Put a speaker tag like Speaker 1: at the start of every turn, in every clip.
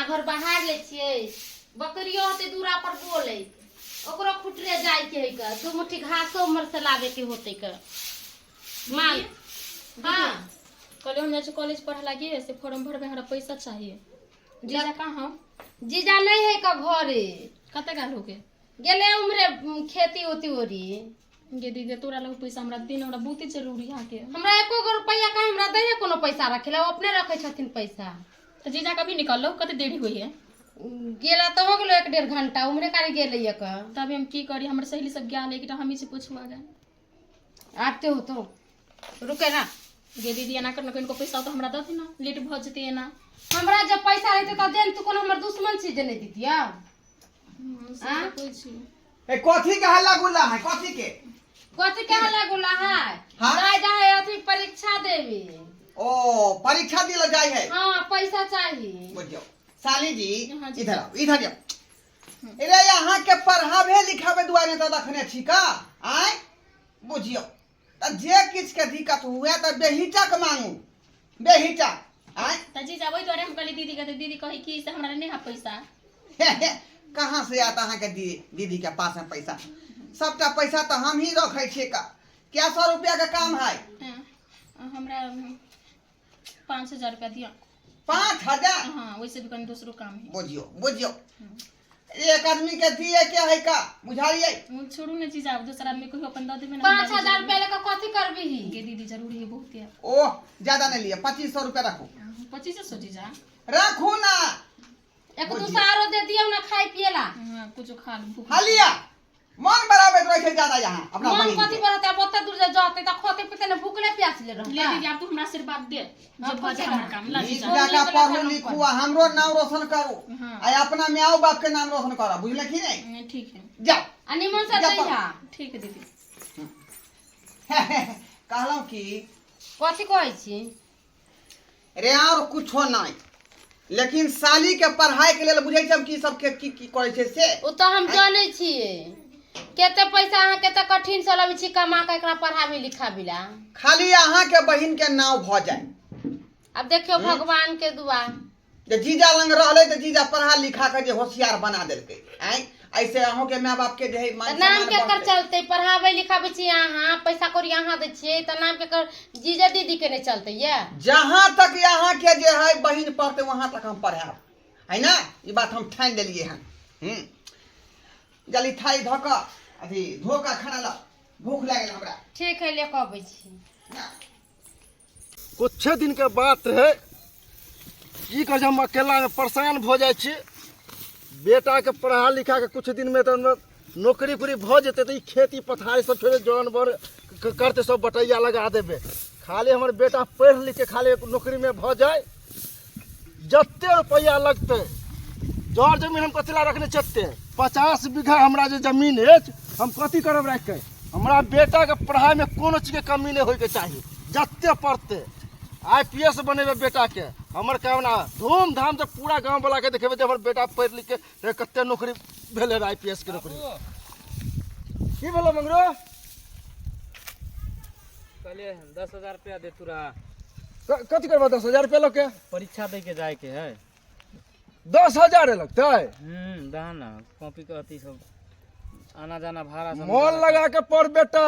Speaker 1: घर बहार लै छियै। बकरियो होतै दूरा पर बोलैत, ओकरो खुटरे जाइके है के, दू मुट्ठी घासो उम्हर से लाबे के होतै के। माल हाँ।
Speaker 2: कहले हम जाइ छी कॉलेज पढ़े लागी, से फॉर्म भरबे, हमरा पैसा चाहिए। जीजा कहाँ हौ?
Speaker 1: जीजा नहीं है का घरे।
Speaker 2: कते गाल हो के?
Speaker 1: गेले उम्हरे खेती उती ओरी।
Speaker 2: गे दीदी, तोरा लग पैसा हमरा दिन, हमरा बहुते जरूरी है के।
Speaker 1: हमरा एको गो रुपैआ कहीं हमरा दै है कोनो पैसा रखे ला, ओ अपने रखे छथिन पैसा।
Speaker 2: तऽ जीजा कभी निकललो? कते देरी होइ है?
Speaker 1: गेला तऽ हो गेलो 1-1.5 घंटा, उम्हरे कारी गेलै का।
Speaker 2: तभी हम की करी? हमर सहेली सब गेल, एकटा हमही छी पुछुआ गेल।
Speaker 1: आते हो तो रुके ना।
Speaker 2: गे दीदी, एना करना, कनिको पैसा तो हमरा दऽ दे ना, लेट भऽ जेतै एना।
Speaker 1: हमरा जब पैसा रहते तब देन, तू कोनो हमर दुश्मन छी जे नहीं दितिया?
Speaker 2: से तऽ कहै छी।
Speaker 3: ए, कथी के हल्ला गुल्ला है? कथी के?
Speaker 1: कथी के हल्ला गुल्ला है?
Speaker 3: हाँ?
Speaker 1: जाय जाय अथी परीक्षा देवी।
Speaker 3: ओ, परीक्षा दिला जाय है?
Speaker 1: हाँ, पैसा चाहिए।
Speaker 3: बुझियो साली जी।
Speaker 2: हाँ जी।
Speaker 3: इधर आओ, इधर जाओ। अरे, यहाँ के पढ़ावे लिखावे दुआरे तो रखने छी का आय? बुझियो त जे किछ के दिक्कत हुए त बेहिचक मांगू, बेहिचक आय।
Speaker 2: तऽ जीजा, ओहि दुआरे हम कहली दीदी के, तऽ दीदी कही कि से हमरा नहि है पैसा।
Speaker 3: कहाँ से आता अहाँ के दीदी के पास में पैसा? सबटा पैसा तो हम ही रखे छियै का। क्या सौ रुपया के काम है?
Speaker 2: हाँ, हमरा 5000 रुपया दिअ।
Speaker 3: 5000?
Speaker 2: हाँ, वैसे भी कनी दोसरो काम है।
Speaker 3: बुझियो, बुझियो, एक आदमी के दिए के है का, बुझालिए?
Speaker 2: ओ छोड़ू ने जीजा, दोसर आदमी कहियो अपन दऽ देबै ने।
Speaker 1: 5000 रुपया लेके कथी करबी?
Speaker 2: गे दीदी, जरूरी है बहुत है।
Speaker 3: ओह, ज्यादा नहीं लिए, 2500 रुपया रखू।
Speaker 2: 2500 जीजा?
Speaker 3: रखू ना।
Speaker 1: एक दू सौ आरो दे दियौ ना खाय पिए ला।
Speaker 2: हाँ, कुछो खा लू, भूख।
Speaker 3: हालिया मन बराबर रहे छै ज्यादा यहाँ अपना
Speaker 1: मन
Speaker 3: बहिन
Speaker 1: कथी
Speaker 3: के।
Speaker 1: बढ़ते? अब ओते दूर जे जते त खोते पीते ने भूखले प्यासले
Speaker 2: ले
Speaker 1: रहता।
Speaker 2: दीदी, आब तू हमरा आशीर्वाद दे
Speaker 1: हाँ,
Speaker 2: जे भऽ जाए हमर काम। ला
Speaker 3: नीक
Speaker 2: जीजा।
Speaker 3: जकाँ
Speaker 1: नीक
Speaker 3: पढ़ू
Speaker 1: लखन
Speaker 3: लिखू आ हमरो नाम रोशन करू।
Speaker 2: हाँ।
Speaker 3: आ अपना माओ बाप के नाम रोशन करब, बुझले कि नहीं?
Speaker 2: ठीक है।
Speaker 3: जाओ।
Speaker 1: आ निमन से
Speaker 3: जा।
Speaker 1: जइहा।
Speaker 2: ठीक है दीदी।
Speaker 3: कहलहुँ कि
Speaker 1: कथी कहै छी?
Speaker 3: रे, और कुछो नहीं, लेकिन साली के पढ़ाई के लेल बुझै छी हम की सब के की की करै छै से।
Speaker 1: ओ तऽ हम जानै छियै, कते पैसा अहाँ कते कठिन से लबै छी कमा के एकरा पढ़ाबी लिखाबी ला।
Speaker 3: खाली अहाँ के बहिन के नाव भऽ जाय।
Speaker 1: आब देखियौ भगवान के दुआ।
Speaker 3: जे जीजा लंग रहलै तऽ जीजा पढ़ा लिखा के जे होशियार बना देलकै। आँय, ऐसे अहूँ के माय बाप के जे है मान
Speaker 1: तऽ नाम
Speaker 3: सम्मान
Speaker 1: केकर
Speaker 3: बढ़तै।
Speaker 1: चलतै? पढ़ाबै लिखाबै छी अहाँ, पैसा कौड़ी अहाँ दै छियै, तऽ नाम केकर? जीजा दीदी के नहि चलतै ये?
Speaker 3: जहाँ तक यहाँ के जे है बहिन पढ़ते, वहाँ तक हम पढ़ायब, है ना? ई बात हम ठानि लेलियै हन। जल्दी थाली धऽ कऽ, अथी धो कऽ खाना ला, भूख लागल हमरा।
Speaker 1: ठीक है, ले कऽ अबै छी।
Speaker 3: ना।
Speaker 4: कुछे दिन के बात रहे, की कहै छै, हम अकेलामे परेशान भऽ जाइ छी। बेटाके पढ़ा लिखा के कुछ दिनमे तऽ नौकरी उकरी भऽ जेतै तऽ ई खेती पथारी सब छोड़ि जन बर करतै, सब बटैया लगा देबै। खाली हमर बेटा पढ़ि लिख के खाली एक नौकरीमे भऽ जाय, जते रुपैआ लगतै। जर जमीन हम कथी ला रखने छियै? 50 बीघा हमरा जे जमीन अछि, हम कथी करब राखि के? हमरा बेटाके पढ़ाइमे कोनो चीजके कमी नहि होइके चाही। जते पढ़तै, I P S बनेबै बेटाके, हमर कामना। धूमधामसँ पूरा गाँववलाके देखेबै जे हमर बेटा पढ़ि लिखके कते नौकरी भेलै, I P S के नौकरी। की भेलो मंगरू?
Speaker 5: कहलिए 10,000 रुपया दे तोरा।
Speaker 4: कथी करबा 10,000 रुपया लऽ के?
Speaker 5: परीक्षा दे के जाए के है।
Speaker 4: 10,000 लगतै?
Speaker 5: दहा ना, कॉपी के अथी सब, आना जाना भाड़ा सब।
Speaker 4: मन लगा के पढ़ बेटा,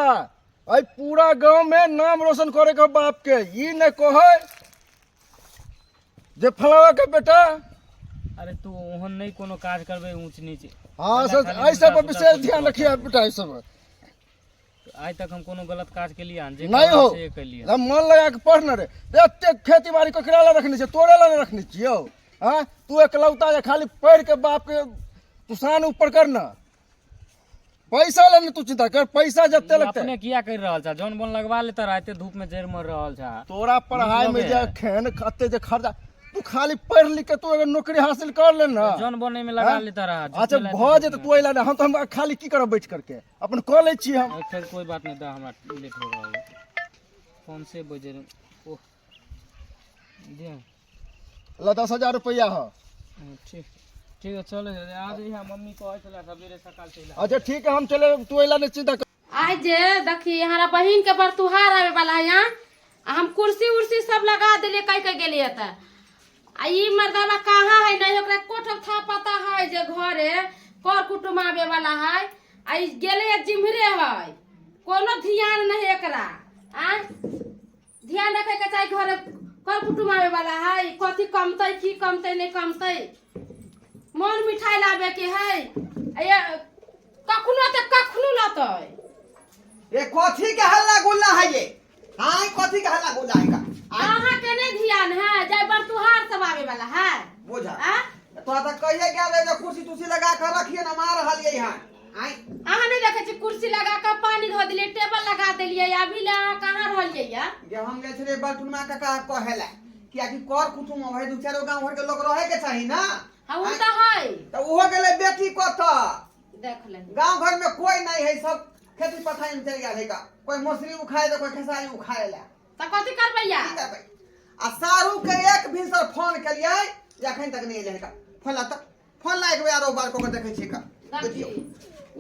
Speaker 4: अइ पूरा गांव में नाम रोशन करे के बाप के, ई नहीं कहे जे फलावा के बेटा।
Speaker 5: अरे, तू ओहन नहीं कोनो काज करबे ऊंच नीच।
Speaker 4: हाँ।
Speaker 5: पहला
Speaker 4: सर,
Speaker 5: खाली
Speaker 4: एहि सब पर
Speaker 5: उल्टा
Speaker 4: विशेष
Speaker 5: सुल्टा
Speaker 4: ध्यान
Speaker 5: सोचैत।
Speaker 4: रखिए बेटा, एहि सब पर।
Speaker 5: आइ तक हम कोनो गलत काज केलियै हन जे
Speaker 4: नहीं
Speaker 5: करना
Speaker 4: हो।
Speaker 5: से केलियै।
Speaker 4: हम मन लगा के पढ़ न रे। एते खेती बाड़ी ककरा ला रखने छै? तोरे ला रखने छियौ? हाँ, तू एकलौता जे खाली पढ़ के बाप के तू शान ऊपर कर न। पैसा ले तू चिंता कर, पैसा जते लगते।
Speaker 5: अपने किया कर रहल छा? जौन बोन लगवा लेता रहा, एते धूप में जड़ मर रहल छा।
Speaker 4: तोरा पढ़ाई में
Speaker 5: लगे
Speaker 4: जे
Speaker 5: है।
Speaker 4: खेन खते जे खर्चा, तू खाली पढ़ लिख के तू अगर नौकरी हासिल कर ले ना।
Speaker 5: जौन बोन में लगा
Speaker 4: हाँ?
Speaker 5: लेता रहा।
Speaker 4: अच्छा, भऽ जेतै, तू अइला ना, हम तो हम खाली की करब बैठ करके? अपन कऽ लै छी हम।
Speaker 5: खैर, कोई बात नहीं, दा, हमरा लेट हो रहल है। फोन से बजे रहे। ओह दे।
Speaker 4: ल, 10,000 रुपया है।
Speaker 5: ठीक ठीक है, चलो आज यहाँ मम्मी कहै छला सवेरे सकाल चलि।
Speaker 4: अच्छा, ठीक है, हम चले, तू अइला नहीं, चिंता कर।
Speaker 1: आइ जे देखी, हमारा बहिन के बरतुहार आवे वाला है यहाँ, आ हम कुर्सी उर्सी सब लगा देलिए, कह के गेलिए तऽ आ ई मर्दाबा कहाँ है? नहीं ओकरा को जे घरे कर कुटुम आबे वाला है आ ई गेलै जिम्हरे है, कोनो ध्यान नहीं एकरा। आय ध्यान रखे के चाही, घरे कर कुटुम आबे वाला है, कथी कमतै की कमतै नहीं कमतै, मन मिठाई लाबे के है, आ ये कखनो तऽ कखनो लतै।
Speaker 3: ये कथी के हल्ला गुल्ला है ये? हाँ, कथी के हल्ला गुल्ला है का?
Speaker 1: अहाँ के नहीं ध्यान है जाय बरतुहार सब आबे वाला है।
Speaker 3: बोझा
Speaker 1: आ
Speaker 3: तोरा तऽ कहिए गेल रहे जे कुर्सी तुर्सी लगा के रखिए ना, मार रहलियै यहाँ। आँय
Speaker 1: अहाँ नहीं देखे छी कुर्सी लगा के पानी धो देलियै, टेबल लगा देलियै, अभी ले अहाँ कहाँ रहलियै या?
Speaker 3: जे हम गेल छलियै बलटुनमा काका कहे ला, कियाकि कर कुटुम अबै दू चारि गाँव घर के लोग रहे के चाही ना।
Speaker 1: हाँ, उ तऽ है।
Speaker 3: तऽ ओहो गेलै बेटी कतऽ
Speaker 1: देख ले
Speaker 3: गाँव घर में कोई नहीं है, सब खेती पथारी में चल गेल है का, कोई मौसरी उखाड़े तो कोई खेसारी उखाड़े ला।
Speaker 1: तऽ कथी करबै या?
Speaker 3: की करबै? आ सारू के एक भिनसर फोन केलियै जे अखन तक नहि एलै है का। फोन ला तऽ फोन ला, एक बेर आरो बार कऽ के देखै छियै का। बुझियौ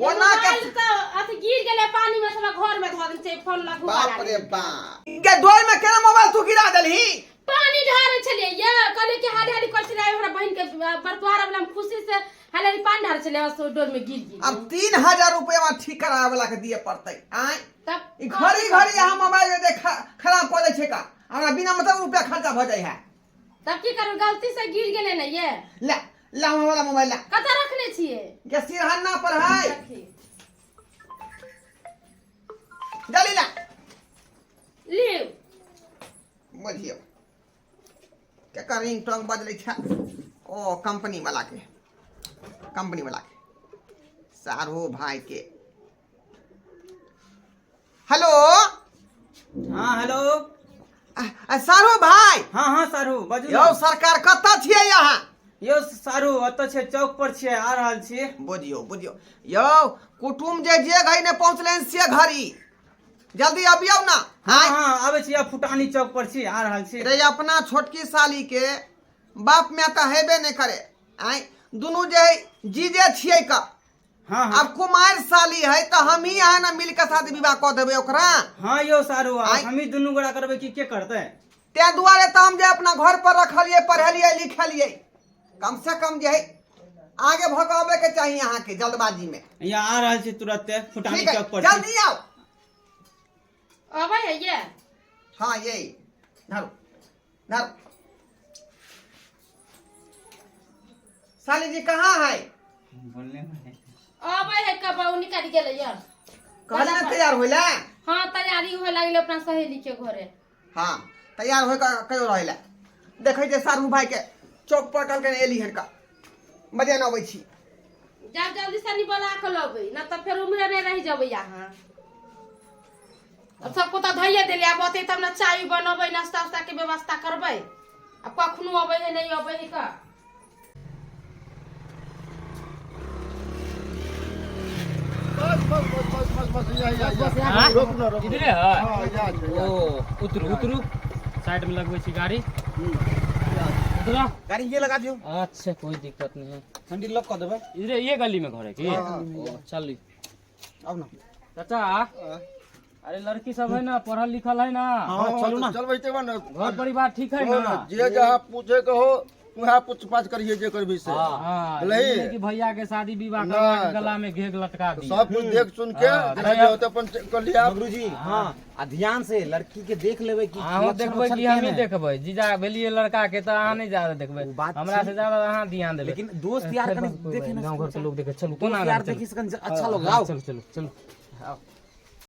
Speaker 3: ओना के
Speaker 1: मोबाइल तऽ अथी गिर गेलै पानी में, सब घर में धऽ देने छै फोन लगू।
Speaker 3: बाप रे बाप, गे डोल में केना मोबाइल तू गिरा देलही?
Speaker 1: पानी ढारे छलियै ये, कहलियै कि हाली हाली करै छलियै हमरा बहिन के बरतुहार वाला में, खुशी से हाली हाली पानी ढारे छलियै, बस डोल में गिर गेल।
Speaker 3: अब 3000 रुपया ठीक करावे वाला के दिए पड़तै। आँय
Speaker 1: तब
Speaker 3: ई घड़ी घड़ी अहाँ मोबाइल के देख खराब कऽ दै छै का, हमरा बिना मतलब रुपया खर्चा भऽ जाइ है।
Speaker 1: तब की करू, गलती से गिर गेलै ने ये।
Speaker 3: ले ला वाला मोबाइल ला।
Speaker 1: कतऽ रखने छियै?
Speaker 3: के सिरहन्ना पर है।
Speaker 1: रखी।
Speaker 3: जल्दी ला।
Speaker 1: लिउ।
Speaker 3: बुझियौ केकर रिंग टोंग बजलै छै। ओ कंपनी वाला के, कंपनी वाला के सारू भाई के। हेलो।
Speaker 6: हाँ हेलो।
Speaker 3: सारू भाई।
Speaker 6: हाँ हाँ सारू बाजू।
Speaker 3: यौ सरकार कतऽ छियै अहाँ?
Speaker 6: यौ सारू ओतऽ छै, चौक पर छियै, आ रहल छी।
Speaker 3: बुझियौ बुझियौ यौ कुटुम जे जे घड़ी नहि पहुँचलै से घड़ी जल्दी अबियौ ना।
Speaker 6: हाँ हाँ आबै छी, आब फुटानी चौक पर छी, आ रहल छी।
Speaker 3: रे अपना छोटकी साली के बाप माय तऽ हेबे नहि करे, आँय दुनू जे है जीजे छियै का।
Speaker 6: हाँ हाँ।
Speaker 3: अब कुमार साली है तऽ हम ही अहाँ ने मिल के शादी विवाह कऽ देबै ओकरा।
Speaker 6: हाँ यौ सारू,
Speaker 3: आँय।
Speaker 6: हमही दुनू गोरा करबै कि के करतै?
Speaker 3: तें दुआरे तऽ हम जे अपना घर पर रखलियै, पढ़ेलियै लिखेलियै, कम से कम जे है आगे भऽ कऽ अबै के चाही अहाँके जल्दबाजी में।
Speaker 6: यहाँ आ रहल छी तुरंते, फुटानी
Speaker 3: ठीक है
Speaker 6: चौक पर छी।
Speaker 3: जल्दी आओ।
Speaker 1: अबै है ये?
Speaker 3: हाँ यही धरो धरो। साली जी कहाँ है?
Speaker 6: बोलने में
Speaker 1: अबै है कब उ निकलि गेलै ये।
Speaker 3: कहले ना तैयार होइला?
Speaker 1: हाँ तैयारी होए लागलै अपना सहेली के घरे।
Speaker 3: हाँ तैयार होय के कहियो रहैला। देखै छै सारू भाई के चौक पर कहलकै एली हन का बजे न अबै छी।
Speaker 1: जब जल्दी से बोला के लबै न तऽ फेर उम्हरे नहीं रहि जेबै अहाँ। अब सबको तऽ धैये देलियै, आब अतै तब ने चाय बनबै, नाश्ता उस्ता के व्यवस्था करबै। आब कखनो अबै है नहीं अबै है का।
Speaker 4: बस बस बस बस बस बस यहाँ यहाँ यहाँ रोक ना रोक।
Speaker 5: इधरे है।
Speaker 4: हाँ यहाँ छै,
Speaker 5: ओ
Speaker 4: यहाँ छै।
Speaker 5: उतरू उतरू, साइड में लगबै छी गाड़ी, उतरो।
Speaker 6: गाड़ी ये लगा दियो।
Speaker 5: अच्छा कोई दिक्कत नहीं है,
Speaker 6: हैंडल लॉक कर देबै।
Speaker 5: इधरे ये गली में घर है की?
Speaker 4: हाँ।
Speaker 5: ओ चल
Speaker 6: आउ ना
Speaker 5: चाचा। अरे लड़की सब है ना, पढ़ल लिखल है ना?
Speaker 4: हाँ
Speaker 6: चलू ना।
Speaker 4: चलबै ते ना।
Speaker 5: घर परिवार ठीक है ना?
Speaker 4: जे जहाँ पूछे के हो वहाँ पूछ पाछ करिए जे करबी से।
Speaker 5: हाँ
Speaker 4: नहीं।
Speaker 5: ई नहीं कि भैया के शादी विवाह
Speaker 4: ना,
Speaker 5: करवा के गला में घेघ लटका दी।
Speaker 4: सब कुछ देख सुन के
Speaker 5: हाँ,
Speaker 4: जेना जे होतै अपन कर लिया।
Speaker 7: गुरुजी हाँ, आ ध्यान से लड़की के देख लेबै कि
Speaker 5: अहूँ
Speaker 7: लक्षण
Speaker 5: देखबै
Speaker 7: उक्षण
Speaker 5: कि
Speaker 7: केहन
Speaker 5: हमही
Speaker 7: है।
Speaker 5: देखबै? जीजा भेलियै लड़का के तऽ अहाँ नहि ज्यादा देखबै,
Speaker 7: ओ बात
Speaker 5: हमरा
Speaker 7: छी।
Speaker 5: से ज्यादा अहाँ ध्यान देबै।
Speaker 7: लेकिन दोस्त यार
Speaker 5: खैर,
Speaker 7: कनी
Speaker 5: बस कोई
Speaker 7: देखे
Speaker 5: बात
Speaker 7: ना
Speaker 5: गाँव घर के लोग देखे। चलू
Speaker 7: दोस्त
Speaker 5: कोना
Speaker 7: यार
Speaker 5: चलू।
Speaker 7: देखी से कनी अच्छा लोग।
Speaker 5: हाँ,
Speaker 7: आओ
Speaker 5: चलू चलू चलू।